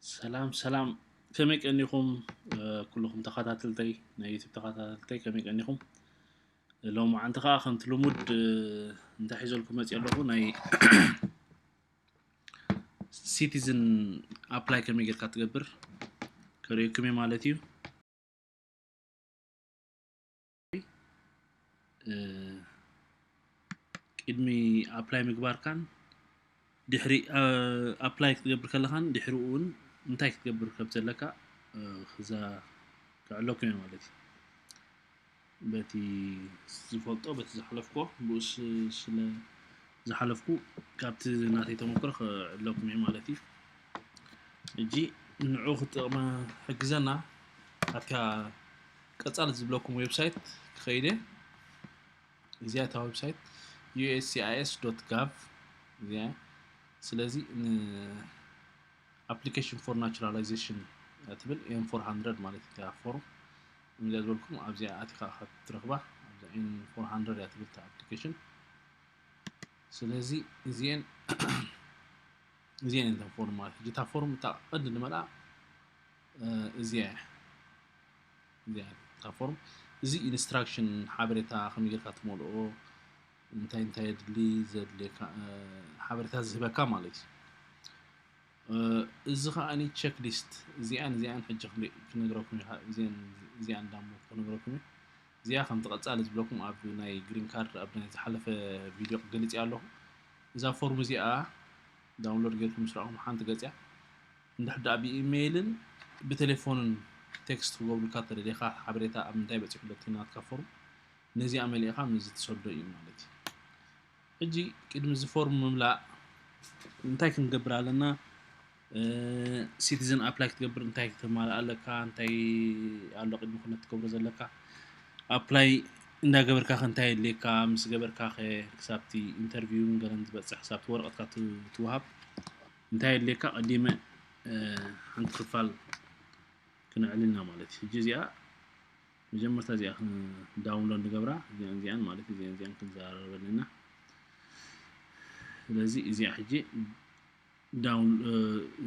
ሰላም ሰላም፣ ከመይ ቀኒኹም? ኩልኹም ተኸታተልተይ፣ ናይ ዩቱብ ተኸታተልተይ፣ ከመይ ቀኒኹም? ሎማዓንቲ ከዓ ከምቲ ልሙድ እንታይ ሒዘልኩም መፅእ ኣለኹ፣ ናይ ሲቲዝን ኣፕላይ ከመይ ጌርካ ትገብር ከርእየኩም እየ ማለት እዩ። ቅድሚ ኣፕላይ ምግባርካን ድሕሪ ኣፕላይ ክትገብር ከለኻን ድሕሪኡ እውን እንታይ ክትገብር ከም ዘለካ ክዛ ክዕለኩም እየ ማለት እዩ። በቲ ዝፈልጦ በቲ ዝሓለፍኮ ብኡስ ስለ ዝሓለፍኩ ካብቲ ናተይ ተመክሮ ክዕለኩም እየ ማለት እዩ። እጂ ንዑ ክጥቕመ ሕግዘና ኣትካ ቀጻል ዝብለኩም ዌብሳይት ክኸይደ እዚኣ እታ ዌብሳይት ዩኤስሲኣይኤስ ዶት ጋቭ እዚኣ። ስለዚ ን application for naturalization ትብል ኤን ፎር ሃንድረድ ማለት እያ ፎርም እዚኣ ዝበልኩም ኣብዚኣ ኣቲኻ ክትረኽባ ኣብዚኣ ኤን ፎር ሃንድረድ እያ ትብል እታ ኣፕሊኬሽን። ስለዚ እዚኤን እዚኤን እተን ፎርም ማለት እታ ፎርም እታ ቀንዲ ንመልኣ እዚኣ እያ። እዚኣ እታ ፎርም እዚ ኢንስትራክሽን ሓበሬታ ከመይ ጌርካ ትመልኦ እንታይ እንታይ የድሊ ዘድልየካ ሓበሬታ ዝህበካ ማለት እዩ። እዚ ከዓኒ ቸክ ሊስት እዚኣን እዚኣን ሕጂ ክነግረኩም እዚኣን ዳሞ ክነግረኩም እዩ። እዚኣ ከምቲ ቀጻሊ ዝብለኩም ኣብ ናይ ግሪን ካርድ ኣብ ናይ ዝሓለፈ ቪድዮ ክገልጽ ኣለኹ። እዛ ፎርም እዚኣ ዳውንሎድ ጌርኩም ምስ ረኣኹም ሓንቲ ገጽ እያ። እንድሕር ደኣ ብኢሜይልን ብቴሌፎንን ቴክስት ክገብሩልካ ተደሊኻ ሓበሬታ ኣብ ምንታይ በፂሑ ዶ እቲ ናትካ ፎርም ነዚኣ መሊእኻ ምስዚ ትሰዶ እዩ ማለት እዩ። ሕጂ ቅድሚ እዚ ፎርም ምምላእ እንታይ ክንገብር ኣለና? ሲቲዝን ኣፕላይ ክትገብር እንታይ ክተማልእ ኣለካ? እንታይ ኣሎ ቅድሚ ኩነት ትገብሮ ዘለካ? ኣፕላይ እንዳገበርካ ከ እንታይ የድልየካ? ምስ ገበርካ ከ ክሳብቲ ኢንተርቪውን ገለን ዝበፅሕ ክሳብቲ ወረቐትካ ትወሃብ እንታይ የድልየካ? ቀዲመ ሓንቲ ክፋል ክነዕልልና ማለት እዩ። ሕጂ እዚኣ መጀመርታ እዚኣ ዳውንሎድ ንገብራ እዚኣን እዚኣን ማለት እዚኣን እዚኣን ክንዘራረበን ኢና። ስለዚ እዚኣ ሕጂ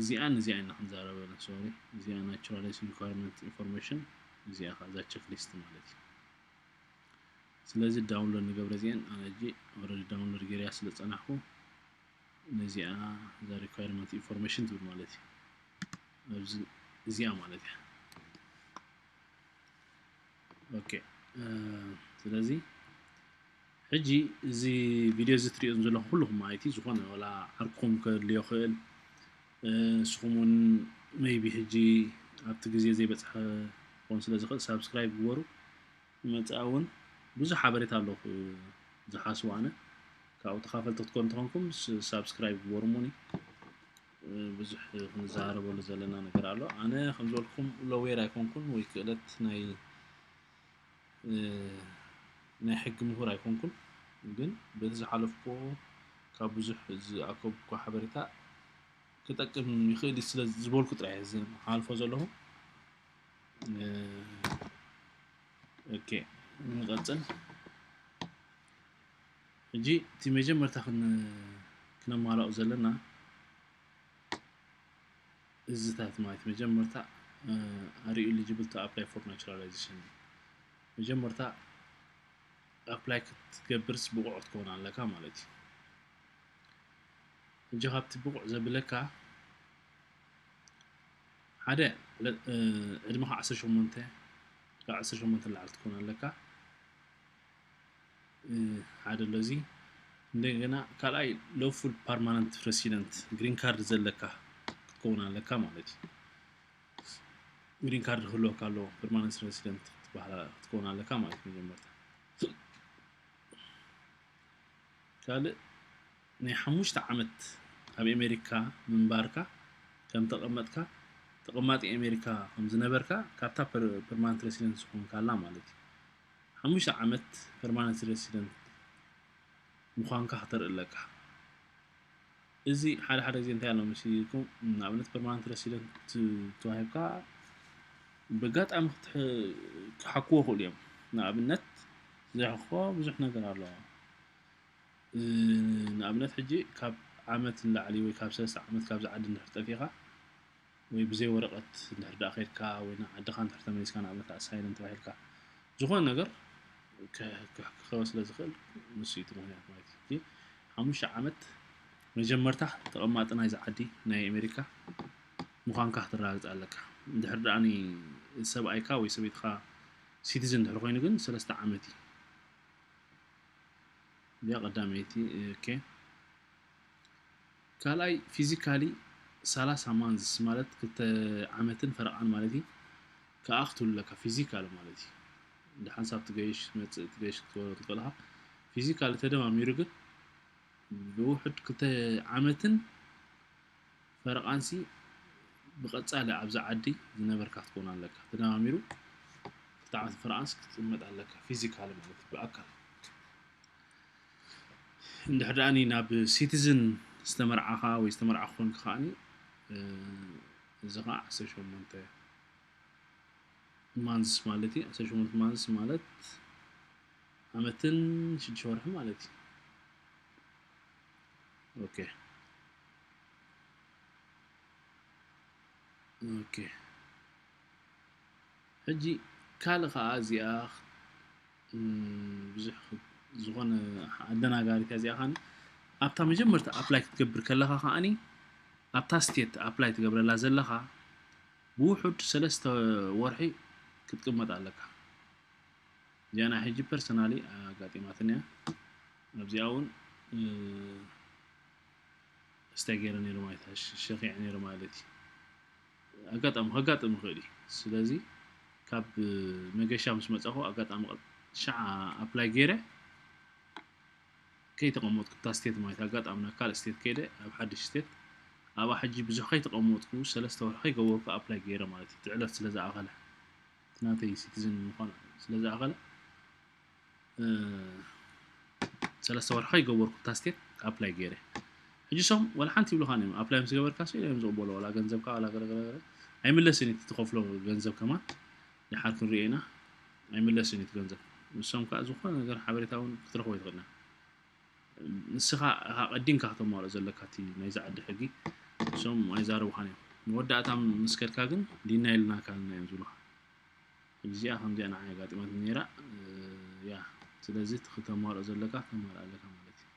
እዚኣን እዚኣ ኢና ክንዛረበን። ሶሪ እዚኣ ናቹራላይዝ ሪኳርመንት ኢንፎርሜሽን እዚኣ ከዛ ቸክ ሊስት ማለት እዩ። ስለዚ ዳውንሎድ ንገብረ እዚኣን ኣነ ሕጂ ኦረዲ ዳውንሎድ ገይረያ ስለ ዝፀናሕኩ ነዚኣ እዛ ሪኳርመንት ኢንፎርሜሽን ትብል ማለት እዩ። ኣብዚ እዚኣ ማለት እያ። ኦኬ ስለዚ ሕጂ እዚ ቪድዮ እዚ ትሪኦ ዘለኹም ኩልኹም ማለት እዩ ዝኾነ ወላ ዓርኩም ከድልዮ ክእል ንስኹም እውን maybe ሕጂ ኣብቲ ግዜ ዘይበፅሐ ክኾን ስለ ዝኽእል ሳብስክራይብ ግበሩ። ንመፅኣ እውን ብዙሕ ሓበሬታ ኣለኹ ዝሓስቡ ኣነ ካብኡ ተኻፈልቲ ክትኮኑ ተኾንኩም ሳብስክራይብ ግበሩ እሞኒ ብዙሕ ክንዘራረበሉ ዘለና ነገር ኣሎ። ኣነ ከም ዝበልኩም ሎዌር ኣይኮንኩን ወይ ክእለት ናይ ናይ ሕጊ ምሁር ኣይኮንኩን፣ ግን በቲ ዝሓለፍኩ ካብ ብዙሕ ዝኣከብኩ ሓበሬታ ክጠቅም ይኽእል ስለ ዝበልኩ ጥራይ ዝሓልፎ ዘለኹ። ኦኬ ንቐጽል። ሕጂ እቲ መጀመርታ ክነማልኦ ዘለና እዚታት ማለት መጀመርታ are you eligible to apply for naturalization መጀመርታ ኣፕላይ ክትገብርስ ብቑዕ ክትከውን ኣለካ ማለት እዩ። ሕጂ ካብቲ ብቑዕ ዘብለካ ሓደ ዕድመኻ ዓሰርተ ሸሞንተ ካብ ዓሰርተ ሸሞንተ ንላዕሊ ክትከውን ኣለካ። ሓደ ኣሎ እዚ እንደገና ካልኣይ lawful permanent resident green card ዘለካ ክትከውን ኣለካ ማለት እዩ። ግሪን ካርድ ክህልወካ ኣለዎ። ፐርማነንት ሬሲደንት ክትበሃል ክትከውን ኣለካ ማለት መጀመርታ። ካልእ ናይ ሓሙሽተ ዓመት ኣብ ኣሜሪካ ምንባርካ ከም ተቐመጥካ ተቐማጢ ኣሜሪካ ከም ዝነበርካ ካብታ ፐርማነንት ሬሲደንት ዝኾንካላ ማለት እዩ። ሓሙሽተ ዓመት ፐርማነንት ሬሲደንት ምዃንካ ክተርኢ ኣለካ። እዚ ሓደ ሓደ ግዜ እንታይ ኣሎ መሲልኩም ንኣብነት ፐርማነንት ሬሲደንት ተዋሂብካ በጋጣሚ ክሓክዎ ክእሉ እዮም። ንኣብነት ዘይሕክዎ ብዙሕ ነገር ኣሎ። ንኣብነት ሕጂ ካብ ዓመት ንላዕሊ ወይ ካብ ሰለስተ ዓመት ካብዚ ዓዲ እንድሕር ጠፊእኻ ወይ ብዘይ ወረቐት እንድሕር ደኣ ከይድካ ወይ ንዓድኻ እንድሕር ተመሊስካ ንኣብነት ኣሳይለም ተባሂልካ ዝኾነ ነገር ክሕከኸወ ስለ ዝኽእል ንሱ እዩ እቲ ምኽንያት ማለት እዩ። ሓሙሽተ ዓመት መጀመርታ ተቐማጢ ናይዚ ዓዲ ናይ ኣሜሪካ ምዃንካ ክትረጋግፅ ኣለካ። እንድሕር ደኣ ሰብኣይካ ወይ ሰበይትኻ ሲቲዝን እንድሕር ኮይኑ ግን ሰለስተ ዓመት እዩ። እዚኣ ቀዳመይቲ። ኦኬ። ካልኣይ ፊዚካሊ ሰላሳ ማንዝስ ማለት ክልተ ዓመትን ፈረቓን ማለት እዩ። ከኣ ክትብሉ ኣለካ ፊዚካሊ ማለት እዩ። እንደ ሓንሳብ ትገይሽ ትመጽእ ትገይሽ ክትበሎ ትኽእልኻ። ፊዚካሊ ተደማሚሩ ግን ብውሕድ ክልተ ዓመትን ፈረቓንሲ ብቐጻሊ ኣብዛ ዓዲ ዝነበርካ ክትኮን ኣለካ። ተደማሚሩ ክልተ ዓመትን ፈረቓንሲ ክትቅመጥ ኣለካ ፊዚካሊ ማለት እዩ ብኣካል። እንድሕር ደኣኒ ናብ ሲቲዝን ዝተመርዓኻ ወይ ዝተመርዓኹ ኮንካ ከኣኒ እዚ ከዓ ዓሰርተ ሸሞንተ ማንዝስ ማለት እዩ። ዓሰርተ ሸሞንተ ማንዝስ ማለት ዓመትን ሽዱሽተ ወርሒ ማለት እዩ። ኦኬ ኦኬ። ሕጂ ካልእ ከዓ እዚኣ ብዙሕ ዝኾነ ኣደናጋሪት እዚኣ ኻን ኣብታ መጀመርታ ኣፕላይ ክትገብር ከለኻ ከዓኒ ኣብታ ስቴት ኣፕላይ ትገብረላ ዘለኻ ብውሑድ ሰለስተ ወርሒ ክትቅመጥ ኣለካ። እዚኣ ናይ ሕጂ ፐርሰናሊ ኣጋጢማትን እያ። ኣብዚኣ እውን ስታይ ገይረ ነይረ ማለት ሸኺዐ ነይረ ማለት እዩ። ኣጋጣሚ ከጋጥም ይኽእል እዩ። ስለዚ ካብ መገሻ ምስ መጻኹ ኣጋጣሚ ሻዓ ኣፕላይ ገይረ ከይተቐመጥኩ እታ ስቴት ማለት ኣጋጣሚ ናብ ካልእ ስቴት ከይደ ኣብ ሓድሽ ስቴት ኣብኣ ሕጂ ብዙሕ ከይተቐመጥኩ ሰለስተ ወርሒ ከይገበርኩ ኣፕላይ ገይረ ማለት እዩ። እቲ ዕለት ስለ ዝኣኸለ እቲ ናተይ ሲቲዝን ምዃን ስለ ዝኣኸለ ሰለስተ ወርሒ ከይገበርኩ እታ ስቴት ኣፕላይ ገይረ። ሕጂ ሶም ዋላ ሓንቲ ይብሉኻን እዮም ኣፕላይ ምስ ገበርካ ስ እዮም ዝቕበሉ ዋላ ገንዘብካ ዋላ ገለገለገለ ኣይምለስን እዩ ትኸፍሎ ገንዘብ ከማን ድሓር ክንሪኦ ኢና ኣይምለስን እዩ ገንዘብ ንሶም ከዓ ዝኾነ ነገር ሓበሬታ እውን ክትረኽቦ ይትኽእልና ንስኻ ኢኻ ቀዲምካ ከተማልኦ ዘለካ እቲ ናይዚ ዓዲ ሕጊ እሶም ኣይዛረቡኻን እዮም መወዳእታ ምስ ከድካ ግን ዲና ኢልና ካልና እዮም ዝብሉኻ እዚኣ ከምዚኣ ንዓይ ኣጋጢማት ነይራ ያ ስለዚ እቲ ክተማልኦ ዘለካ ተማልእ ኣለካ ማለት እዩ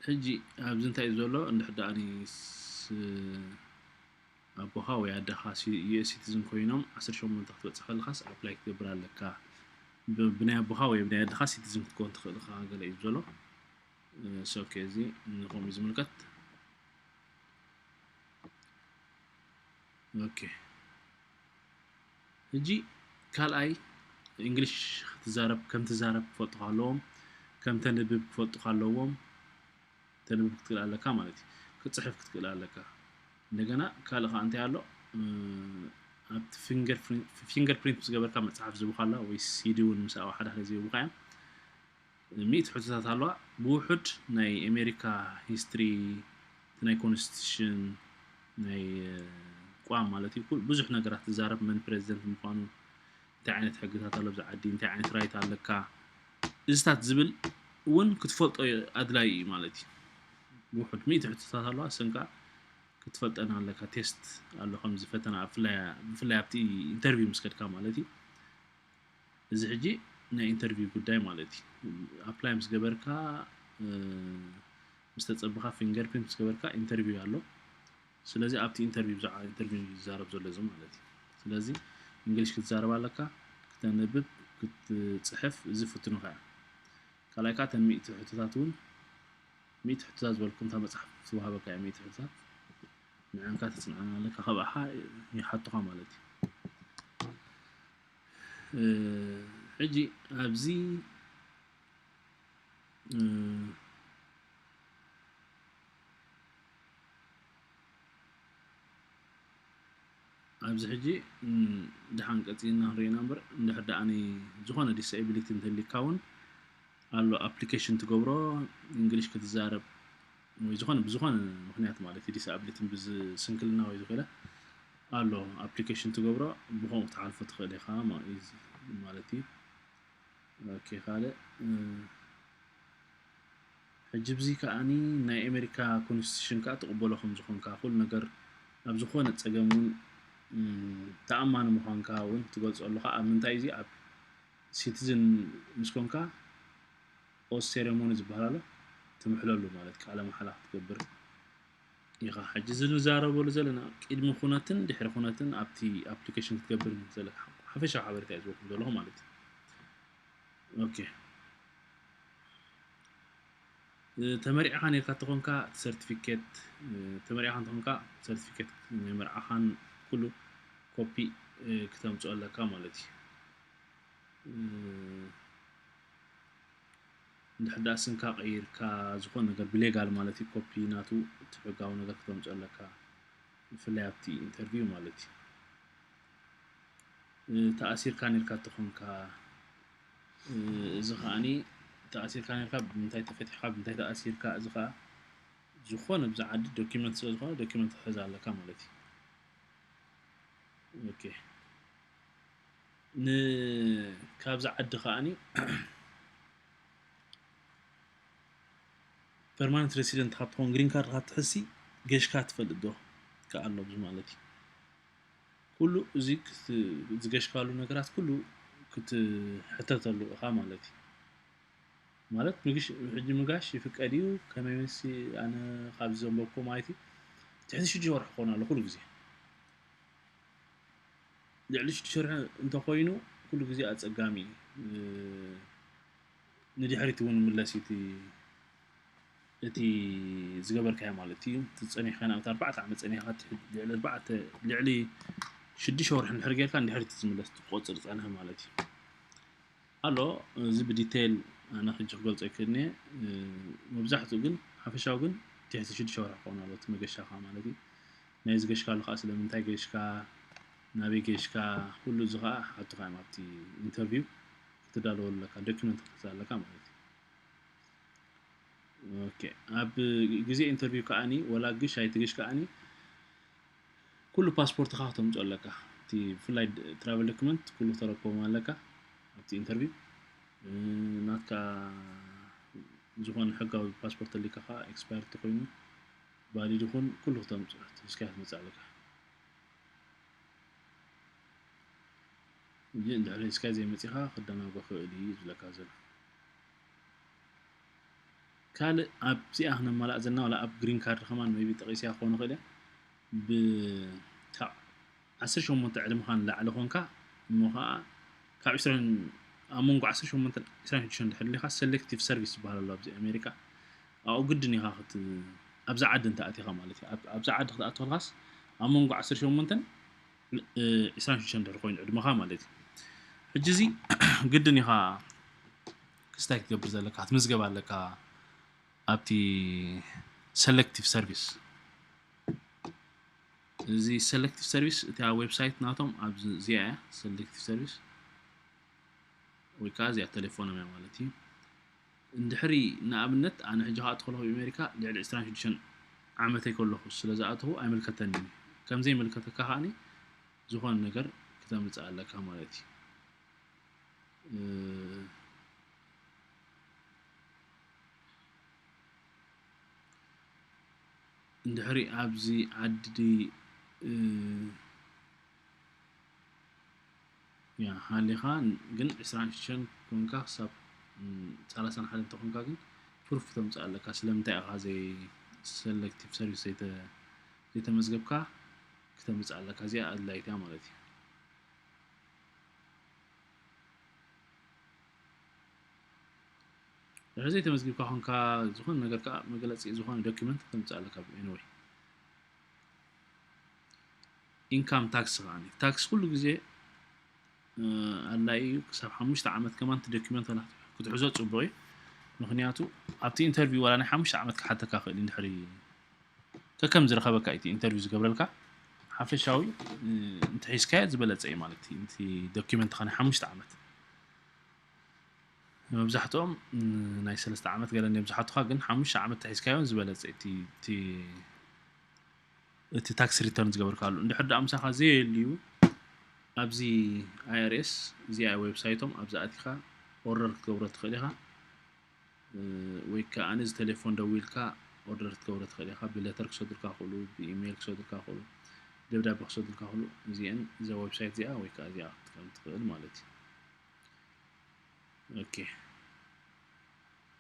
ሕጂ ኣብዚ እንታይ እዩ ዘሎ እንድሕር ደኣ ኣቦኻ ወይ ኣደኻ ዩኤስ ሲቲዝን ኮይኖም ዓሰርተ ሸሞንተ ክትበፅሕ ከለኻስ ኣፕላይ ክትገብር ኣለካ ብናይ ኣቦኻ ወይ ብናይ ኣደኻ ሲቲዝን ክትከውን ትኽእል ኢኻ ገለ እዩ ዘሎ ሶኬ እዚ ንኸምኡ ዝምልከት ኦኬ ሕጂ ካልኣይ እንግሊሽ ክትዛረብ ከም ትዛረብ ክፈልጡኻ ኣለዎም ከም ተንብብ ክፈልጡኻ ኣለዎም ተንብብ ክትክእል ኣለካ ማለት እዩ ክትፅሕፍ ክትክእል ኣለካ እንደገና ካልእ ከዓ እንታይ ኣሎ ኣብቲ ፊንገር ፕሪንት ምስ ገበርካ መፅሓፍ ዝቡካ ኣላ ወይ ሲዲ እውን ምስ ኣብ ሓደ ሓደ ዝህቡካ እዮም ሚእቲ ሕቶታት ኣለዋ ብውሑድ ናይ ኣሜሪካ ሂስትሪ ናይ ኮንስቲቱሽን ናይ ቋም ማለት እዩ ብዙሕ ነገራት ትዛረብ መን ፕሬዚደንት ምኳኑ እንታይ ዓይነት ሕግታት ኣሎ ብዛ ዓዲ እንታይ ዓይነት ራይት ኣለካ እዚታት ዝብል እውን ክትፈልጦ ኣድላይ እዩ ማለት እዩ ብውሑድ ሚእቲ ሕቶታት ኣለዋ ሰንካ ክትፈልጠን ኣለካ ቴስት ኣሎ ከምዚ ፈተና ብፍላይ ኣብቲ ኢንተርቪው ምስ ከድካ ማለት እዩ እዚ ሕጂ ናይ ኢንተርቪው ጉዳይ ማለት እዩ ኣፕላይ ምስ ገበርካ ምስ ተፀበኻ ፊንገር ፕሪንት ምስ ገበርካ ኢንተርቪው ኣሎ ስለዚ ኣብቲ ኢንተርቪው ብዛዕባ ኢንተርቪው ዝዛረብ ዘሎ እዚ ማለት እዩ ስለዚ እንግሊሽ ክትዛረብ ኣለካ ክተንብብ ክትፅሕፍ እዚ ፍትኑኻ እዩ ካልኣይ ከዓ ተን ሚእቲ ሕቶታት እውን ሚእቲ ሕቶታት ዝበልኩም እታ መፅሓፍ ትወሃበካ እያ ሚእቲ ሕቶታት ንዕንካ ተፅንዓና ኣለካ ካብኣኻ ይሓቱኻ ማለት እዩ ሕጂ ኣብዚ ኣብዚ ሕጂ ድሓን ቀፂልና ክንሪእና እምበር እንድሕር ደኣ ዝኾነ ዲስኤቢሊቲ እንተሊካ እውን ኣሎ ኣፕሊኬሽን ትገብሮ እንግሊሽ ክትዛረብ ወይ ዝኾነ ብዝኾነ ምክንያት ማለት እዩ ዲስኣብሊትን ብስንክልና ወይ ዝኾነ ኣሎ ኣፕሊኬሽን ትገብሮ ብኸምኡ ክትሓልፎ ትኽእል ኢኻ ማለት እዩ ኦኬ ካልእ ሕጂ ብዚ ከኣኒ ናይ ኣሜሪካ ኮንስቲቱሽን ከኣ ትቕበሎ ከም ዝኾንካ፣ ኩሉ ነገር ኣብ ዝኾነ ጸገም እውን፣ እም፣ ተኣማኒ ምዃንካ እውን ትገልጸሉ ከኣ። ኣብ ምንታይ እዚ ኣብ ሲቲዝን ምስ ኮንካ ኦዝ ሴሬሞኒ ዝበሃል ኣሎ፣ ትምሕለሉ ማለት ቃለ መሓላ ክትገብር ኢኻ። ሕጂ እዚ ንዛረበሉ ዘለና ቅድሚ ኩነትን ድሕሪ ኩነትን ኣብቲ ኣፕሊኬሽን ክትገብር ዘለካ ሓፈሻዊ ሓበሬታ እዩ ዝህበኩም ዘለኹ ማለት እዩ። ኦኬ። እ፣ ተመሪዕኻ ነርካ እንተኾንካ እቲ ሰርቲፊኬት፣ እ፣ ተመሪዕኻ እንተኾንካ ሰርቲፊኬት ናይ መርዓኻን ኩሉ ኮፒ፣ እ፣ ክተምጽኦ ኣለካ ማለት እዩ። እ፣ እንድሕር ደኣ ስምካ ቀይርካ ዝኾነ ነገር ብሌጋል ማለት እዩ፣ ኮፒ ናቱ እቲ ሕጋዊ ነገር ክተምጽኦ ኣለካ፣ ብፍላይ ኣብቲ ኢንተርቪው ማለት እዩ። እ፣ ተኣሲርካ ነርካ እንተኾንካ፣ እ፣ እዚ ከኣኒ ተኣሲርካ ነርካ፣ ብምንታይ ተፈቲሕካ፣ ብምንታይ ተኣሲርካ፣ እዚ ከኣ ዝኾነ ብዛ ዓዲ ዶኪመንት ስለ ዝኾነ ዶኪመንት ክትሕዝ ኣለካ ማለት እዩ። ኦኬ። ን-፣ ካብዛ ዓዲ ከኣኒ ፐርማነንት ሬሲደንት ካብ ትኸውን ግሪን ካርድ ካብ ትሕዝሲ ገሽካ ትፈልጥ ዶ? ከኣ ኣሎ ኣብዚ ማለት እዩ። ኩሉ እዚ ክት-፣ ዝገሽካሉ ነገራት ኩሉ ክትሕተተሉ ኢኻ ማለት እዩ። ማለት ምግሽ-፣ ሕጂ ምጋሽ ይፍቀድ እዩ። ከመይ መሲ ኣነ ካብዚ ዘንበብኩ ማለት እዩ። ትሕቲ ሽዱሽተ ወርሒ ክኾን ኣሎ ኩሉ ግዜ። ልዕሊ ሽዱሽተ ወርሒ እንተኾይኑ ኩሉ ግዜ ኣጸጋሚ እዩ። እ፣ ንድሕሪት እውን ምለስ እዩ እቲ፣ እቲ ዝገበርካዮ ማለት እዩ። እቲ ጸኒሕካ ንኣብነት ኣርባዕተ ዓመት ጸኒሕካ፣ እቲ ልዕሊ ኣርባዕተ፣ ልዕሊ ሽዱሽተ ወርሒ እንድሕር ጌርካ ንድሕሪት ዝምለስ ትቆጽር ጸንሐ ማለት እዩ። ኣሎ፣ እዚ ብዲቴይል ኣነ ሕጂ ክገልጾ ኣይክእልን እየ። እ፣ መብዛሕትኡ ግን ሓፈሻዊ ግን ትሕቲ ሽዱሽተ ወርሒ ክኸውን ኣሎ እቲ መገሻኻ ማለት እዩ። ናይ ዝገሽካሉ ከኣ ስለምንታይ ገሽካ፣ ናበይ ገሽካ፣ ኩሉ እዚ ከኣ ክሓቱኻ እዮም ኣብቲ ኢንተርቪው ክትዳለወሉ ኣለካ፣ ዶኪመንት ክትሕዝ ኣለካ ማለት እዩ። ኦኬ፣ ኣብ ግዜ ኢንተርቪው ከኣኒ ወላ ግሽ ኣይትግሽ ከኣኒ ኩሉ ፓስፖርትኻ ክተምጽኦ ኣለካ። እቲ ብፍላይ ድ-፣ ትራቨል ዶክመንት ኩሉ ክተረክቦም ኣለካ ኣብቲ ኢንተርቪው። እ፣ ናትካ ዝኾነ ሕጋዊ ፓስፖርት ተሊካ ከኣ ኤክስፓየር ተኾይኑ ቫሊድ ይኹን ኩሉ ክተምጽኦ፣ ሒዝካ ክትመጽእ ኣለካ። እንጂ እንድሕር ሒዝካ ዘይመጺኻ ክደናጎ ክእል እዩ ዝብለካ ዘሎ። ካልእ ኣብዚኣ ክነማላእ ዘለና፣ ዋላ ኣብ ግሪን ካርድ ከማን ሜይቢ ጠቒስያ ክኸውን ይኽእል እየ። ብ-፣ ካብ ዓሰርተ ሸሞንተ ዕድመኻ ንላዕሊ ኾንካ፣ እሞ ኸዓ ካብ ዕስራን፣ ኣብ መንጎ ዓሰርተ ሸሞንተን ዕስራን ሽዱሽተን እንድሕር ደሊኻ፣ ሰሌክቲቭ ሰርቪስ ዝበሃል ኣሎ ኣብዚ ኣሜሪካ። ኣብኡ ግድን ኢኻ ክት-፣ ኣብዛ ዓዲ እንተ ኣቲኻ ማለት እዩ። ኣብ-፣ ኣብዛ ዓዲ ክትኣቱ ከለኻስ ኣብ መንጎ ዓሰርተ ሸሞንተን እ፣ ዕስራን ሽዱሽተን እንድሕር ኮይኑ ዕድመኻ ማለት እዩ። ሕጂ እዚ ግድን ኢኻ ክስታይ ክትገብር ዘለካ፣ ክትምዝገብ ኣለካ ኣብቲ ሰሌክቲቭ ሰርቪስ። እዚ ሰሌክቲቭ ሰርቪስ፣ እቲኣ ዌብሳይት ናቶም ኣብዚ፣ እዚኣ እያ፣ ሰሌክቲቭ ሰርቪስ፣ ወይ ከዓ እዚኣ ቴሌፎኖም እያ ማለት እዩ። እንድሕሪ ንኣብነት ኣነ ሕጂ ክኣቱ ከለኹ ኣብ ኣሜሪካ ልዕሊ ዕስራን ሽዱሽተን ዓመተይ ከለኹ ስለ ዝኣተኹ ኣይምልከተንን እዩ። ከም ዘይምልከተካ ከኣኒ ዝኾነ ነገር ክተምጽእ ኣለካ ማለት እዩ። እ፣ እንድሕሪ ኣብዚ ዓዲ፣ እ፣ ያ፣ ሃሊኻ ግን ዕስራን ሽዱሽተን ኮንካ ክሳብ፣ ም፣ ሰላሳን ሓደን እንተኾንካ ግን ፕሩፍ ክተምጽእ ኣለካ። ስለምንታይ ኢኻ ዘይ-፣ ሰሌክቲቭ ሰርቪስ ዘይተ-፣ ዘይተመዝገብካ ክተምጽእ ኣለካ። እዚኣ ኣድላይት እያ ማለት እዩ። ድሕሪ ዘይተመዝጊብካ ኮንካ ዝኾነ ነገር ከኣ መግለጺ ዝኾነ ዶክመንት ክተምጽእ ኣለካ። ኤኒወይ፣ ኢንካም ታክስ ከኣ፣ ታክስ ኩሉ ግዜ፣ እ፣ ኣድላዪ እዩ። ክሳብ ሓሙሽተ ዓመት ከማን እቲ ዶክመንት ዋላ ክትሕዞ ጽቡቕ እዩ። ምኽንያቱ ኣብቲ ኢንተርቪው ዋላ ናይ ሓሙሽተ ዓመት ክሓተካ ክእል እዩ። እንድሕሪ ከከም ዝረኸበካ እቲ ኢንተርቪው ዝገብረልካ፣ ሓፈሻዊ፣ እ፣ እንተሒዝካዮ ዝበለጸ እዩ ማለት እዩ። እቲ ዶክመንትኻ ናይ ሓሙሽተ ዓመት። መብዛሕትኦም፣ እ፣ ናይ ሰለስተ ዓመት ገለ እዮም ዝሓቱኻ፣ ግን ሓሙሽተ ዓመት ተሒዝካዮ ዝበለጸ እዩ። እቲ፣ እቲ፣ እቲ ታክስ ሪተርን ዝገበርካሉ። እንድሕር ደኣ ምሳኻ ዘየልዩ ኣብዚ ኣይ ኣር ኤስ፣ እዚኣ ዌብሳይቶም፣ ኣብዚ ኣቲኻ ኦርደር ክትገብሮ ትኽእል ኢኻ። እ፣ ወይ ከኣ እዚ ቴሌፎን ደዊልካ ኦርደር ክትገብሮ ትኽእል ኢኻ። ብለተር ክሰዱልካ ይኽእሉ፣ ብኢሜይል ክሰዱልካ ይኽእሉ፣ ደብዳቤ ክሰዱልካ ይኽእሉ። እዚአን እዛ ዌብሳይት እዚኣ ወይ ከኣ እዚኣ ክትጥቀም ትኽእል ማለት እዩ። ኦኬ።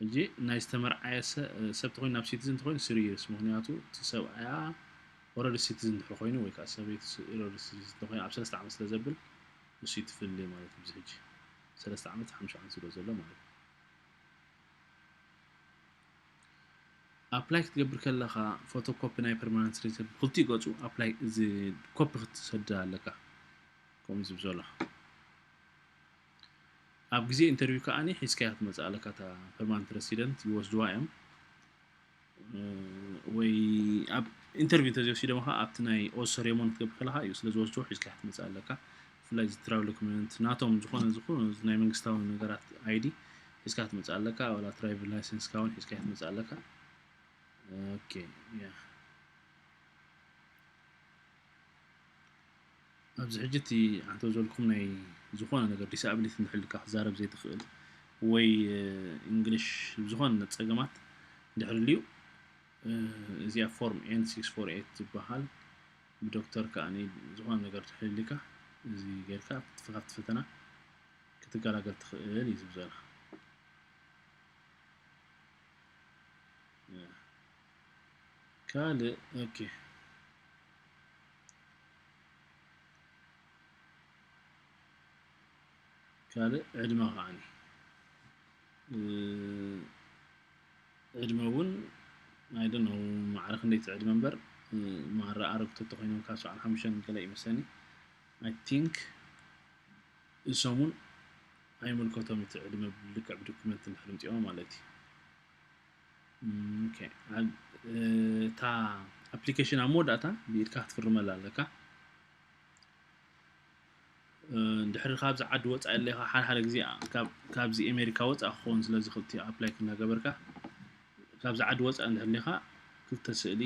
ሕጂ ናይ ዝተመርዓየ ሰ- ሰብ ተኾይኑ ናብ ሲቲዝን ተኾይኑ ስሪ ይርስ፣ ምኽንያቱ እቲ ሰብኣያ ኦረዲ ሲቲዝን ድሕሪ ኮይኑ ወይ ከዓ ሰበይቲ ኦረዲ ሲቲዝን ተኾይኑ ኣብ ሰለስተ ዓመት ስለ ዘብል እሱ ትፍልይ ማለት እዩ። ሕጂ ሰለስተ ዓመት ሓሙሽተ ዓመት ስለ ዘሎ ማለት እዩ። ኣፕላይ ክትገብር ከለኻ ፎቶኮፒ ናይ ፐርማነንት ሬሲደንት ብክልቲኡ ገፁ ኣፕላይ እዚ ኮፒ ክትሰድ ኣለካ። ከምኡ ዝብ ዘሎ ኣብ ግዜ ኢንተርቪው ከዓኒ ሒዝካያ ክትመፅእ ኣለካ። እታ ፐርማነንት ሬሲደንት ይወስድዋ እዮም ወይ ኣብ ኢንተርቪው እንተዘይወሲዶም ከዓ ኣብቲ ናይ ኦዝ ሰሬሞኒ ክትገብር ከለካ እዩ ስለ ዝወስድዎ ሒዝካያ ክትመፅእ ኣለካ። ብፍላይ እዚ ትራቭል ዶክመንት ናቶም ዝኾነ ዝኾነ ናይ መንግስታዊ ነገራት ኣይዲ ሒዝካ ክትመፅእ ኣለካ። ዋላ ትራይቭል ላይሰንስካ እውን ሒዝካ ክትመፅእ ኣለካ። ኦኬ ያ ኣብዚ ሕጂ እቲ ኣንተ ዘልኩም ናይ ዝኾነ ነገር ዲስኣቢሊቲ እንድሕልካ ክዛረብ ዘይትኽእል ወይ እንግሊሽ ዝኾነ ጸገማት እንድሕር ልዩ እዚኣ ፎርም ኤን ሲክስ ፎር ኤት ዝበሃል ብዶክተር ከኣ ዝኾነ ነገር ትሕልካ እዚ ጌርካ ካብቲ ፈተና ክትገላገል ትኽእል እዩ ዝብዘላ። ካልእ ኦኬ ካልእ ዕድመ ከዓኒ ዕድመ እውን ኣይደነው ማዕረ ክንደይቲ ዕድመ እምበር ማራ ኣረግቶ ተኮይኖም ካብ ሰብዓን ሓሙሽተን ገለ ይመስለኒ። I think እሶም እውን ኣይምልከቶም እቲ ዕድመ ብልክዕ ብዶክመንት እንድሕር ምፅኦም ማለት እዩ። እታ ኣፕሊኬሽን ኣብ መወዳእታ ብኢድካ ክትፍርመላ ኣለካ። እንድሕሪ ካብዚ ዓዲ ወፃኢ ኣለኻ ሓደ ሓደ ግዜ ካብዚ ኣሜሪካ ወፃኢ ክኸውን ስለዚ ክልቲ ኣፕላይ እናገበርካ ካብዚ ዓዲ ወፃኢ እንድሕር ኣለኻ ክልተ ስእሊ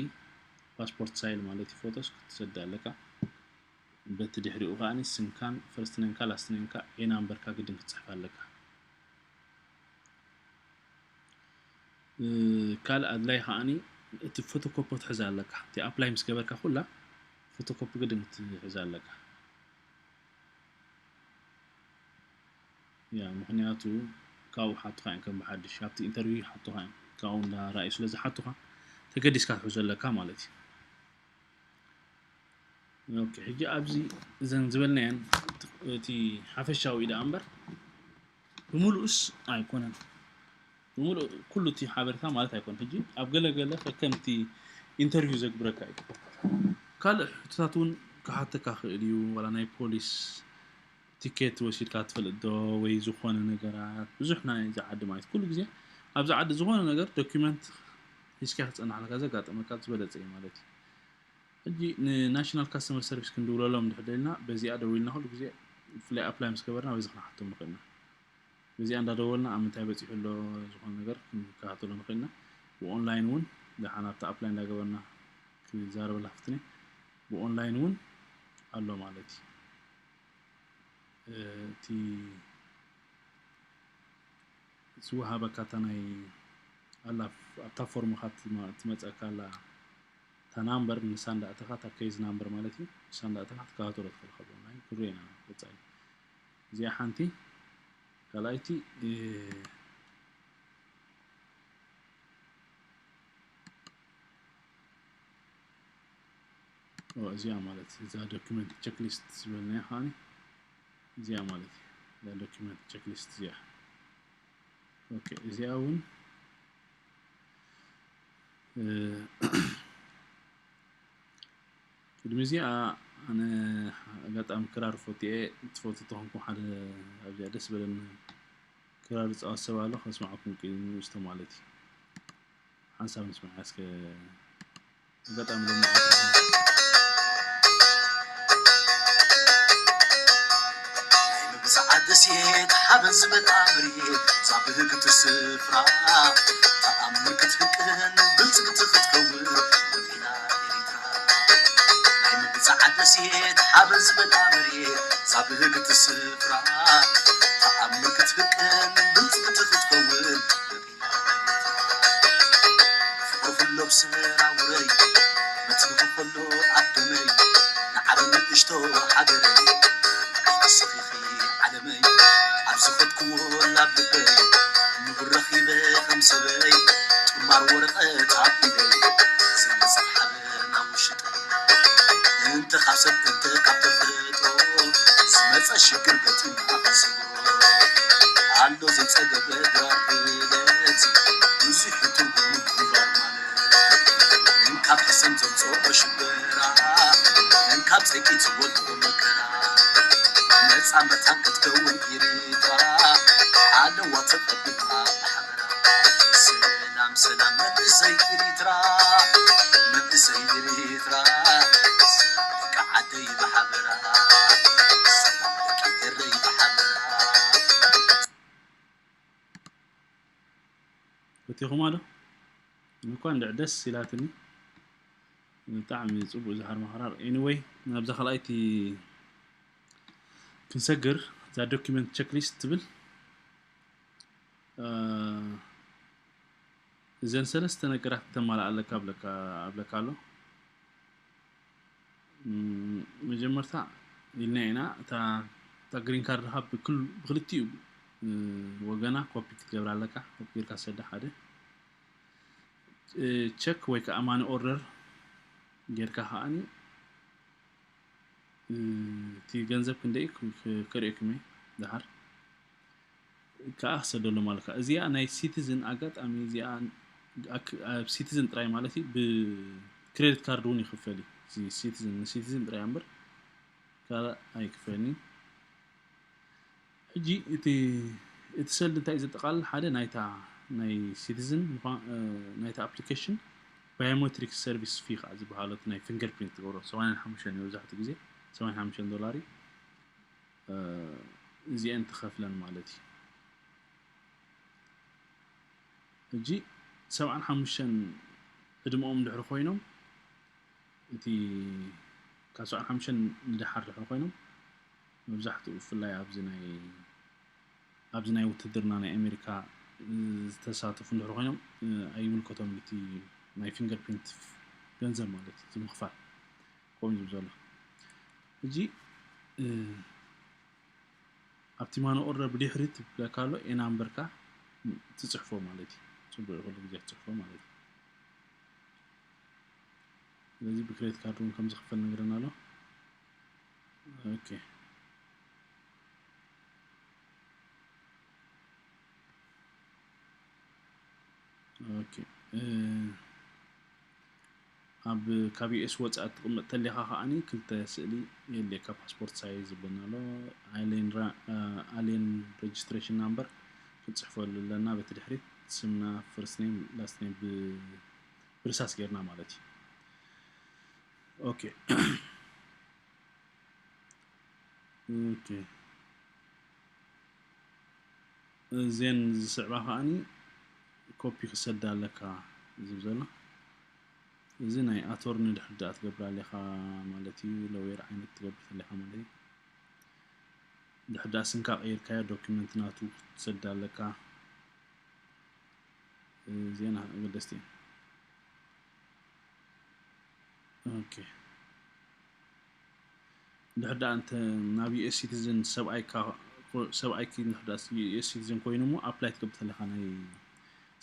ፓስፖርት ሳይል ማለት እዩ ፎቶስ ክትሰድ ኣለካ። በቲ ድሕሪኡ ከዓ ስምካን ፈርስት ኔምካ ላስት ኔምካ ኤ ናምበርካ ግድን ክትፅሕፍ ኣለካ። ካልእ ኣድላይ ከዓኒ እቲ ፎቶኮፖ ትሕዝ ኣለካ። እቲ ኣፕላይ ምስ ገበርካ ኩላ ፎቶኮፒ ግድን ክትሕዝ ኣለካ። ያ ምክንያቱ ካብኡ ሓቱካ እዮም ከም ብሓድሽ ኣብቲ ኢንተርቪው ሓቱካ እዮም ካብኡ እንዳረኣዩ ስለ ዝሓቱካ ተገዲስካ ትሕዞ ኣለካ ማለት እዩ። ኦኬ ሕጂ ኣብዚ እዘን ዝበልናየን እቲ ሓፈሻዊ ደኣ እምበር ብምሉእስ ኣይኮነን። ብምሉእ ኩሉ እቲ ሓበሬታ ማለት ኣይኮነን። ሕጂ ኣብ ገለ ገለ ከከምቲ ኢንተርቪው ዘግብረካ እዩ። ካልእ ሕቶታት እውን ክሓተካ ክእል እዩ። ዋላ ናይ ፖሊስ ቲኬት ወሲድካ ትፈልጥ ዶ ወይ ዝኾነ ነገራት ብዙሕ ናይ እዚ ዓዲ ማለት ኩሉ ግዜ ኣብዚ ዓዲ ዝኾነ ነገር ዶኪመንት ሒዝካ ክፀናሕልካ ዘጋጠመካ ዝበለፀ እዩ ማለት እዩ። ሕጂ ንናሽናል ካስተመር ሰርቪስ ክንድውለሎም እንድሕር ደሊና በዚኣ ደዊልና ኩሉ ግዜ ብፍላይ ኣፕላይ ምስ ገበርና በዚ ክንሓቶም ንኽእል ኢና። በዚኣ እንዳደወልና ኣብ ምንታይ በፂሑ ኣሎ ዝኾነ ነገር ክንከታተሎ ንኽእል ኢና። ብኦንላይን እውን ደሓን ኣብቲ ኣፕላይ እንዳገበርና ክዛረበላ ክፍትን እየ። ብኦንላይን እውን ኣሎ ማለት እዩ። እቲ ዝወሃበካ እታ ናይ ኣላ ኣብታ ፎርምኻ ትመፀካ ኣላ እታ ናምበር ንሳ እንዳእተኻ እታ ኬዝ ናምበር ማለት እዩ ንሳ እንዳእተኻ ክትከታተሎ ትኽእል ካብ ኦንላይን ክንሪኦ ኢና ቀፃሊ እዚኣ ሓንቲ ካልኣይቲ እዚኣ ማለት እዛ ዶክመንት ቸክሊስት ዝበልናያ ከዓኒ እዚኣ ማለት እያ። እዛ ዶክመንት ቸክሊስት እዚኣ ኦኬ እዚኣ እውን ቅድሚ እዚኣ ኣነ ኣጋጣሚ ክራር ፈትየ ትፈቱ ተኾንኩም ሓደ ኣብዚኣ ደስ በለኒ ክራር ዝፃወት ሰብ ኣሎ ከስማዕኩም ቅድሚ ውስተ ማለት እዩ ሓንሳብ ንስማዕ እስከ ኣጋጣሚ ሎሚ ብዛዕባ ደሴት ሓበን ዝበል ኣምሪ እዛ ብህግቲ ስፍራ ተኣምር ክትፍቅን ብልጽግቲ ክትከውን መኪና ኤሪትራ ናይ ምብዛዓ ደሴት ሓበን ዝበል ኣምሪ እዛ ብህግቲ ስፍራ ተኣምር ክትፍቅን ብልጽግቲ ክትከውን መኪና ኤሪትራ ስራውረይ መትንኺ ከሎ ኣብ ደመይ ንዓለም ንእሽቶ ሃገረይ ንስኺኺ ዓለመይ ኣብ ዝኸድክዎ ላብ ልበይ ንጉድ ረኺበ ከም ሰበይ ጥማር ወረቐት ኣብ ኢደይ ዘይንጽብ ሓበን ኣብ ውሽጠይ እንተ ካብ ሰብ እንተ ካብ ተፈጥሮ ዝመጸ ሽግር ገጢምና ክንሰግሮ ኣሎ ዘይጸገበ ድራር ዕለት ብዙሕ ትርጉም ግንባር ማለት እንካብ ሕሰም ዘምጽኦ ሽበራ እንካብ ጸቂት ዝወድቆ መከራ ነጻ መታን ክትከውን ኤሪትራ ኣለዋ ተቐቢልካ ብሓበራ ሰላም ሰላም መንእሰይ ኤሪትራ መንእሰይ ኤሪትራ ሰላም ደቂ ዓደይ ብሓበራ ሰላም ደቂ ኤረይ ብሓበራ ፈቲኹማ ዶ? እኳ እንድዕ ደስ ኢላትኒ። ብጣዕሚ ጽቡቅ ዝሓር ማሕራር። Anyway ናብዛ ካልኣይቲ ክንሰግር እዛ document checklist ትብል እ፣ እዘን ሰለስተ ነገራት ክተማልኣ ኣለካ ኣብለካ ኣብለካ ኣሎ። እም፣ መጀመርታ ኢልና ኢና እታ እታ green card ኻ ብክል ብክልቲኡ እ፣ ወገና ኮፒ ክትገብራ ኣለካ። ኮፒ ጌርካ ሰዳ ሓደ እ፣ check ወይ ከዓ money order ጌርካ ከዓኒ እ፣ እቲ ገንዘብ ክንደይ ክ- ክ- ከርእየኩም እየ ድሓር ከዓ ክሰደሎም ኣለካ። እዚኣ ናይ ሲቲዝን ኣጋጣሚ እዚኣ ኣክ- ኣብ ሲቲዝን ጥራይ ማለት እዩ። ብክሬዲት ካርድ እውን ይኽፈል እዩ። እዚ ሲቲዝን ንሲቲዝን ጥራይ እያ እምበር ካልእ ኣይክፈልን እዩ። ሕጂ እቲ እቲ ሰልዲ እንታይ እዩ ዘጠቓልል? ሓደ ናይታ ናይ ሲቲዝን ምኳ- እ፣ ናይታ application biometric service fee ከዓ ዝበሃሎ እቲ ናይ fingerprint ትገብሮ ሰማንያን ሓሙሽተን እዩ መብዛሕትኡ ግዜ ሰማንያን ሓሙሽተን ዶላር እዩ። እ፣ እዚአን ትኸፍለን ማለት እዩ። ሕጂ ሰብዓን ሓሙሽተን ዕድመኦም ድሕሪ ኮይኖም እቲ ካብ ሰብዓን ሓሙሽተን ንደሓር ድሕሪ ኮይኖም መብዛሕትኡ ብፍላይ ኣብዚ ናይ ኣብዚ ናይ ውትድርና ናይ ኣሜሪካ ዝተሳተፉ እንድሕር ኮይኖም ኣይምልከቶም እቲ ናይ fingerprint ገንዘብ ማለት እዩ ምኽፋል ከምኡ ዝብል ዘሎ ሕጂ ኣብቲ money order ብድሕሪት ትብለካ ኣሎ A number ካ ትፅሕፎ ማለት እዩ ፅቡቅ ኩሉ ግዜ ትፅሕፎ ማለት እዩ ስለዚ ብ credit card እውን ከም ዝኽፈል ነግረና ኣሎ okay okay ኣብ ካብ US ወፃኢ ትቕመጥ ተሊኻ ከዓኒ ክልተ ስእሊ የድልየካ passport size ዝብለና ኣሎ alien registration number ክንፅሕፈሉ ኣለና በቲ ድሕሪት ስምና first name last name ብርሳስ ጌርና ማለት እዩ okay okay እዘን ዝስዕባ ከዓኒ copy ክሰዳ ኣለካ ዝብል ዘሎ እዚ ናይ attorney ድሕር ዳኣ ትገብር ኣለኻ ማለት እዩ lawyer ዓይነት ትገብር ኣለኻ ማለት እዩ ድሕር ዳኣ ስምካ ቀይርካዮ document ናቱ ክትሰዳ ኣለካ እዚአን ኣገደስቲ እየን okay ድሕር ዳኣ እንተ ናብ US citizen ሰብኣይካ ሰብኣይኪ ድሕር ዳኣ US citizen ኮይኑ እሞ apply ትገብር ተለካ ናይ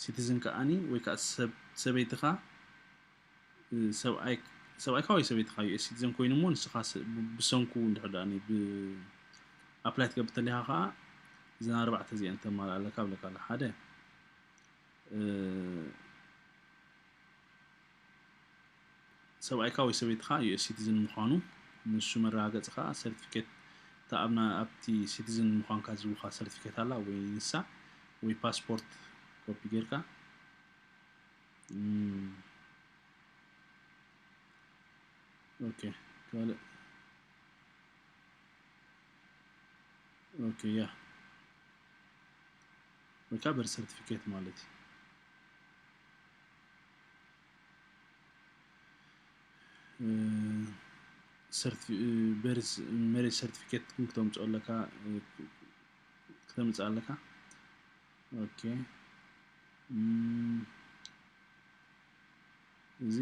citizen ከዓኒ ወይ ከዓ ሰብ ሰበይትኻ ሰብኣይካ ወይ ሰበይትኻ US citizen ኮይኑ እሞ ንስኻ ብሰንኩ ድሕር ዳኣ ብ apply ትገብር ተለካ ከዓ እዘን ኣርባዕተ እዚአን ተማልእ ኣለካ ብለካ ኣሎ ሓደ ሰብኣይካ ወይ ሰበይትኻ US citizen ምዃኑ ንሱ መረጋገፂ ከዓ certificate እታ ኣብና ኣብቲ citizen ምዃንካ ዝህቡኻ certificate ኣላ ወይ ንሳ ወይ passport copy ጌርካ okay ካልእ okay yeah ወይ ከዓ birth certificate ማለት እዩ marriage certificate እውን ክተምፅኦ ኣለካ ክተምፅእ ኣለካ okay እዚ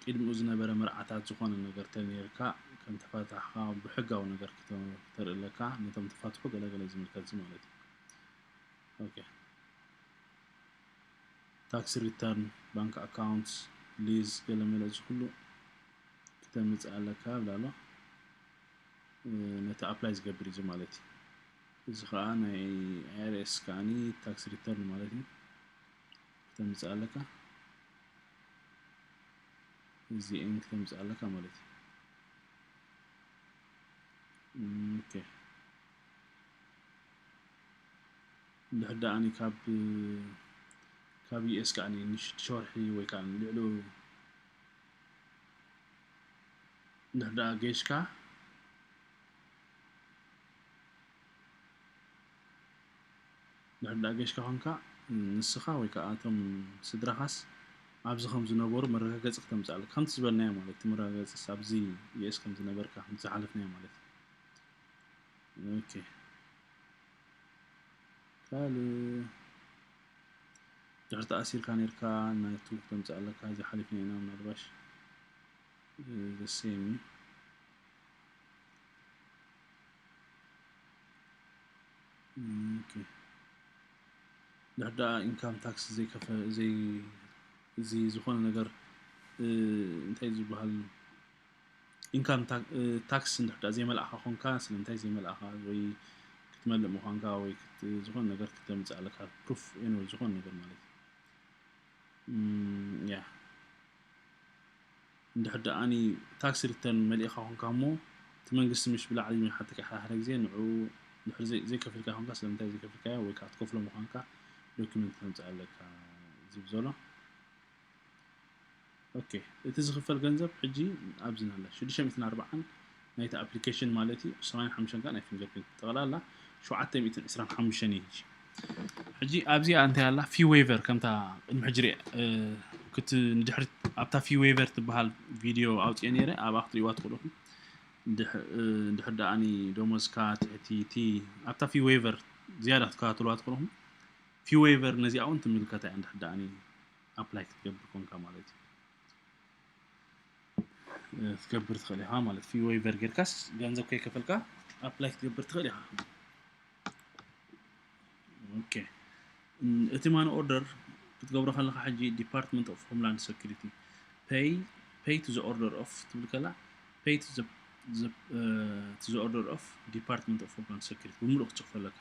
ቅድሚኡ ዝነበረ መርዓታት ዝኾነ ነገር ተነይርካ ከም ተፋታሕካ ብሕጋዊ ነገር ክተርኢ ኣለካ። ነቶም ተፋትሑ ገለገለ ዝምልከት ማለት እዩ። ኦኬ፣ tax return፣ bank accounts፣ lease፣ ገለመለ እዚ ኩሉ ክተምፅእ ኣለካ ብላሎ። ነቲ apply ዝገብር እዩ ማለት እዩ። እዚ ከዓ ናይ I R S ከዓኒ tax return ማለት እዩ። ክተምፅእ ኣለካ። እዚኤን ክተምፅእ ኣለካ ማለት እዩ። ኦኬ፣ እንድሕር ደኣ ካብ ካብ U S ከዓኒ ንሽዱሽተ ወርሒ ወይ ከዓ ልዕሉ እንድሕር ደኣ ገይሽካ እንድሕር ደኣ ገይሽካ ኮንካ ንስኻ ወይ ከዓ እቶም ስድራኻስ ኣብዚ ከም ዝነበሩ መረጋገፂ ክተምፅእ ኣለካ። ከምቲ ዝበልናዮ ማለት እቲ መረጋገፂስ ኣብዚ U S ከም ዝነበርካ ከም ዝሓለፍናዮ ማለት እዩ። ኦኬ፣ ካልእ ድሕሪ ተኣሲርካ ነርካ ናቱ ክተምፅእ ኣለካ። እዚ ሓሊፍና ኢና ምናልባሽ the same እዩ። ኦኬ፣ ድሕር ደኣ income tax ዘይከፈ ዘይ እዚ ዝኾነ ነገር እንታይ ዝበሃል income tax እንድሕር ደኣ ዘይመልኣኻ ኮንካ ስለምንታይ ዘይመልኣኻ ወይ ክትመልእ ምዃንካ ወይ ዝኾነ ነገር ክተምፅእ ኣለካ። Proof anyway ዝኾነ ነገር ማለት እዩ። ያ እንድሕር ደኣኒ tax return መሊእኻ ኮንካ እሞ እቲ መንግስቲ ምሽ ብላዕሊ ይሓተካ ሓደ ግዜ ንዑ ድሕሪ ዘይከፍልካ ኮንካ ስለምንታይ ዘይከፍልካዮ ወይ ከዓ ትከፍሎ ምዃንካ document ከምፅእ ኣለካ ዝብ ዘሎ። ኦኬ፣ እቲ ዝኽፈል ገንዘብ ሕጂ ኣብዚ ኣላ ሽዱሽተ ሚእትን ኣርባዓን ናይቲ application ማለት እዩ። ዕስራን ሓሙሽተን ከዓ ናይ fingerprint፣ ጠቕላላ ሸውዓተ ሚእትን ዕስራን ሓሙሽተን እዩ ሕጂ። ሕጂ ኣብዚኣ እንታይ ኣላ? Fee waiver ከምታ ቅድሚ ሕጂ ርእ ክት ንድሕሪት ኣብታ fee waiver ትበሃል ቪድዮ ኣውፅኦ ነይረ። ኣብኣ ክትሪእዋ ትኽእሉ ኢኹም። እንድሕር ደኣኒ ደሞዝካ ትሕቲ እቲ ኣብታ fee waiver ዝያዳ ክትከታተልዋ ትኽእሉ ኢኹም። Fee waiver ነዚኣ እውን ትምልከታ እያ እንድሕር ደኣኒ apply ክትገብር ኮንካ ማለት እዩ። ክትገብር ትኽእል ኢኻ ማለት fee waiver ጌርካስ ገንዘብ ከይከፈልካ apply ክትገብር ትኽእል ኢኻ። ኦኬ፣ እቲ money order ክትገብሮ ከለኻ ሕጂ Department of Homeland Security pay pay to the order of ትብል ከላ pay to the to the order of Department of Homeland Security ብምሉእ ክትፅሕፎ ኣለካ።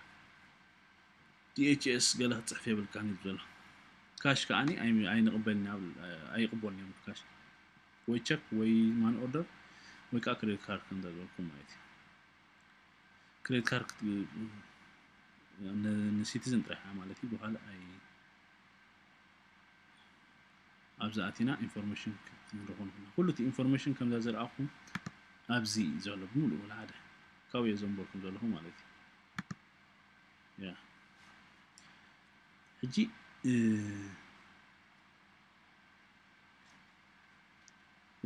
D H S ገለ ክትፅሕፍ የብልካን እዩ ዘሎ። ካሽ ከዓኒ ኣይንቕበልን ኣይቕበሉን እዮም ካሽ ወይ ቸክ ወይ money order ወይ ከዓ credit card ከም ዝበልኩም ማለት እዩ። Credit card ንሲቲዝን ጥራሕ ማለት እዩ። ብካልእ ኣይ ኣብዚ ኣቲና information ክትረኽቡ ንኽእሉ ኩሉ እቲ information ከምዛ ዝረኣኹም ኣብዚ እዩ ዘሎ ብምሉእ ወላ ሓደ ካብኡ እየ ዘንበርኩም ዘለኹ ማለት እዩ። ያ ሕጂ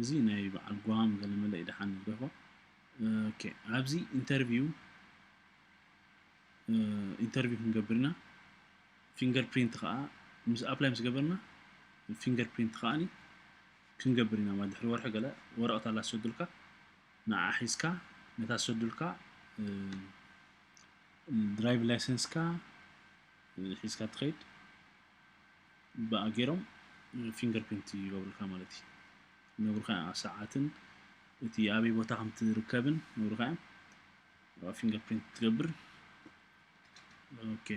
እዚ ናይ በዓል ጓም ገለመለ እዩ ደሓን ንብረኾ። ኦኬ፣ ኣብዚ interview interview ክንገብር ኢና። Fingerprint ከዓ ምስ apply ምስ ገበርና fingerprint ከዓ ክንገብር ኢና ማለት ድሕሪ ወርሒ ገለ ወረቐት ኣላ ዝሰዱልካ ንዓ ሒዝካ ነታ ዝሰዱልካ drive license ካ ሒዝካ ትኸይድ ብኣ ገይሮም fingerprint ይገብሩልካ ማለት እዩ። ነግሩካ ሰዓትን እቲ ኣበይ ቦታ ከም ትርከብን ነግሩካ እዮም። Fingerprint ትገብር። ኦኬ፣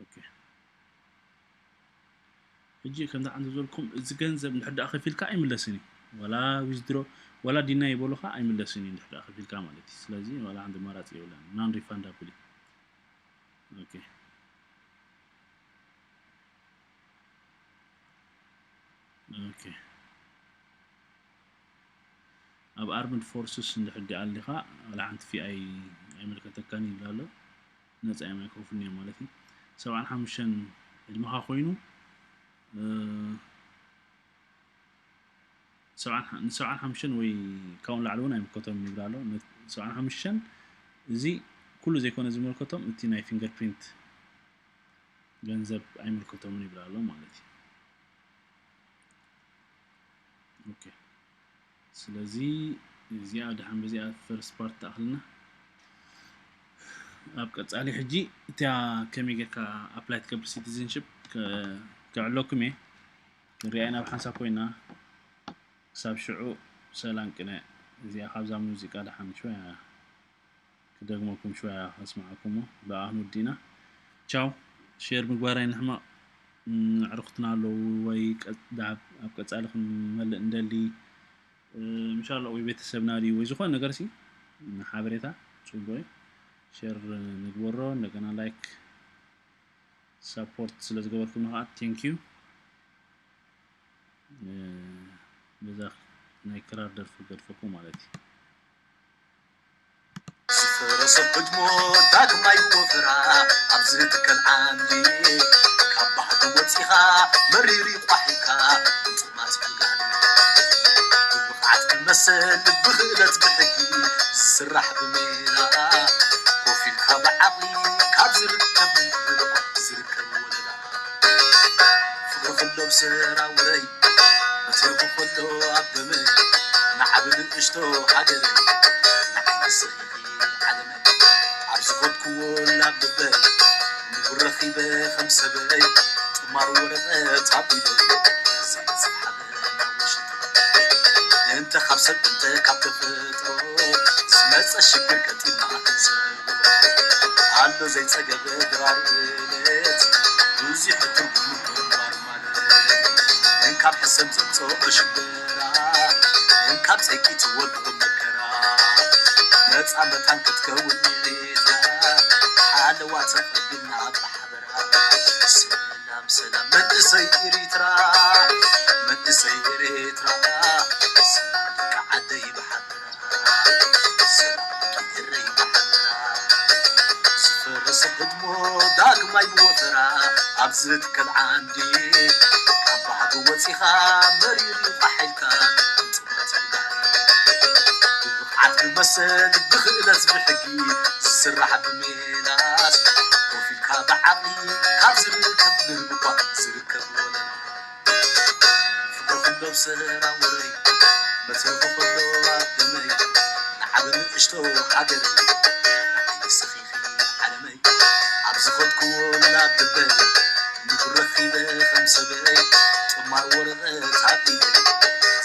ኦኬ፣ ሕጂ ከምዚ ዓንዲ ዝበልኩም እዚ ገንዘብ እንድሕር ደኣ ከፊልካ ኣይምለስን እዩ። ዋላ withdraw ዋላ deny ይበሉኻ ኣይምለስን እዩ እንድሕር ደኣ ከፊልካ ማለት እዩ። ስለዚ ዋላ ሓንቲ ኣማራፂ የብለን፣ non refundable እዩ። ኦኬ፣ ኦኬ፣ ኣብ armed forces እንድሕር ደኣ ኣሊኻ ዋላ ሓንቲ fee ኣይምልከተካን ይብል ኣሎ። ነፃ እዮም ኣይከፍሉን እዮም ማለት እዩ። ሰብዓን ሓሙሽተን ዕድመኻ ኮይኑ ሰብዓን ሓሙሽተን ወይ ካብኡ ንላዕሊ እውን ኣይምልከቶም ይብል ኣሎ። ሰብዓን ሓሙሽተን እዚ ኩሉ ዘይኮነ ዝምልከቶም እቲ ናይ ፊንገር ፕሪንት ገንዘብ ኣይምልከቶምን ይብል ኣሎ ማለት እዩ። ኦኬ፣ ስለዚ እዚኣ ድሓን በዚኣ ፈርስት ፓርት ትኣኽልና። ኣብ ቀጻሊ ሕጂ እቲያ ከመይ ጌርካ ኣፕላይ ትገብር ሲቲዝንሽፕ ከዕለኩም እየ። ክንሪኣ ኢና ኣብ ሓንሳብ ኮይና። ክሳብ ሽዑ ሰላም ቅነ። እዚኣ ካብዛ ሙዚቃ ድሓን ሽወያ ክደግመኩም ሽወያ ከስምዓኩሞ ብኣኽን ወዲና። ቻው። ሼር ምግባር ኣይንሕመቕ። እም፣ ኣዕሩኽትና ኣለዉ ወይ ቀ-፣ ዳብ ኣብ ቀጻሊ ክንመልእ እንደሊ፣ እ፣ ምሻሎ ወይ ቤተሰብና ድዩ ወይ ዝኾነ ነገር ሲ ሓበሬታ ጽቡቕ እዩ። ሼር ንግበሮ፣ እንደገና ላይክ ሳፖርት ስለ ዝገበርኩም ከዓ ቴንክ ዩ። እ፣ በዛ ናይ ክራር ደርፊ ገድፈኩም ማለት እዩ። ዝፈረሰ ህድሞ ዳግማይ ወፈራ ኣብ ዝትከል ዓንዲ ካብ ባህጊ ወፂኻ መሪር ቋሒካ ምፅማት ብጋህዲ ብብቕዓት ብመሰል ብኽእለት ብሕጊ ዝስራሕ ብሜላ ኮፍ ኢልካ ብዓቕሊ ካብ ዝርከብ ዝርከብ ወለላ ፍቅሪ ክሎ ብሰራውረይ መትረፉ ከሎ ኣብ ደመይ ንዓቢ ንእሽቶ ሃገረይ ንዓይኒ ስኺኺ ዓለመይ ኣብ ዝኸድኩዎ ላብ ልበይ ንጉር ረኺበ ከም ሰበይ ጥማር ወረቐት ኣብ ኢደይ ዘይጽፍ ሓበን ኣብ ውሽጠይ እንተ ካብ ሰብ እንተ ካብ ተፈጥሮ ዝመጸ ሽግር ገጢምና ክንሰብሮ ኣሎ ዘይጸገበ ድራር እለት ብዙሕ ትርጉም ምንባር ማለት እንካብ ሕሰም ዘምጽኦ ሽበራ እንካብ ጸቂት ወድቆ መከራ ነጻ መታን ክትከውን ኢሬትራ ሓለዋ ተቐቢልና ብሓበራ ሰላም ሰላም መንእሰይ ኤሪትራ መንእሰይ ኤሪትራ ሰላም ደቂ ዓደይ ብሓበራ ዝፈረሰ ህድሞ ዳግማይ ብወፈራ ኣብ ዝትከል ዓንዲ ካብ ባህጊ ወፂኻ መሪር እዩ ቃሒልካ ብብቕዓት ብመሰል ብኽእለት ብሕጊ ዝስራሕ ብሜላት ኮፍ ኢልካ ብዓቕሊ ካብ ዝርከብ ምህብኳ ዝርከብ ወለላ ፍቅርኩም ዶብ ሰራውረይ መትረፉ ከሎ ኣብ ደመይ ንዓቢ ንእሽቶ ሃገረይ ንዓይኒ ስኺኺ ዓለመይ ኣብ ዝኸድኩዎ ናብ ልበይ ንጉር ረኺበ ከም ሰበይ ጥማር ወረቐት ኣብ ኢደይ